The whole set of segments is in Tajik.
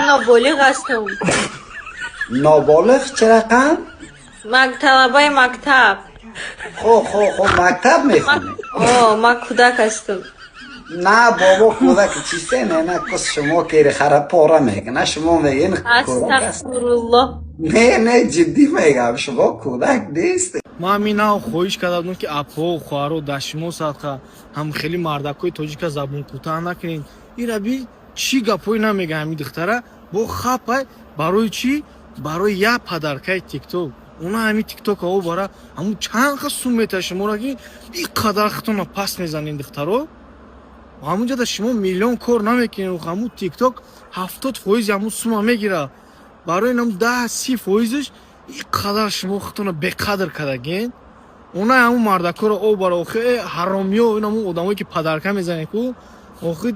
Ноболиғ ҳастам. Ноболиғ чӣ рақам? Ман талабаи мактаб. Хо, мактаб мехонӣ? О, ман кӯдак ҳастам. На бобо, кӯдак чисте? Не, на, кус шумо кери хара пора мекуна, шумо мегин кӯдак аст. Астағфируллоҳ. Не, не, ҷиддӣ мегам, шумо кӯдак нест. Ман ҳамин нав хоҳиш карда будам, ки апо, хоҳаро, дар шумо садқа, ҳам хеле мардакҳои тоҷика забон кӯтаҳ накунед. Ира би, чӣ гапҳое намега ҳамин духтара бо хапай. Барои чӣ? Барои як подаркаи Тикток. Она ҳамин Тикток ао бара ҳамун чанд қа сум мета шуморо, ки и қадар хитона пас мезанед, духтаро. Ҳамунҷода шумо миллион кор намекунед. Ҳамун Тикток 70 фоизи ҳамун сума мегира. Барои нам 10-30 фоизш и қадар шумо хитона беқадр кардаген. Она ҳамун мардакҳоро об бара. Охи, э ҳаромиё, ин ҳамун одамое ки подарка мезанед ку, охи,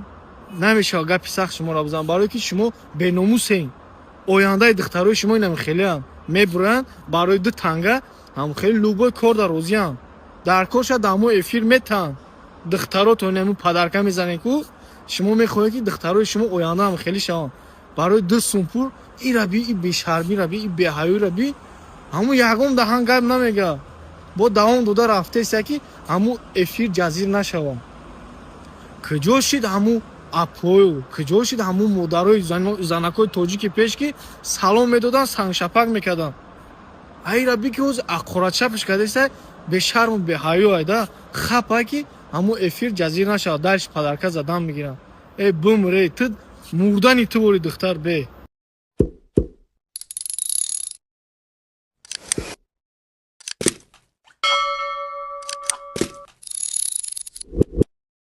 намешавад гапи сахт шуморо бизанам, барое ки шумо беномусен. Ояндаи духтарои шумо инам хелеам мебуранд барои ду танга. Ҳам хеле любой кор дар розиам, дар кор шад, дар мо эфир метаҳанд духтаротон. Ҳамун подарка мезанед ку, шумо мехоҳед, ки духтарои шумо оянда ҳам хеле шаванд барои ду сум пул. Ира би, и бешармира би, и беҳаёира би. Ҳамун ягон даҳан гап намега, бо давом дода рафтеся, ки ҳамун эфир ҷазир нашавам. Куҷо шид ҳамун апою, куҷо шид ҳамун модарои, занакҳои тоҷики пеш, ки салом медоданд, сангшапак мекарданд? Айра би, ки ҳоз аққорачапш кардеса, бешарму беҳаё айда хапа, ки ҳамун эфир ҷазир нашавад, дальше подарка задан мегирам. Э, бумре, ту мурдани ту вори духтар бе.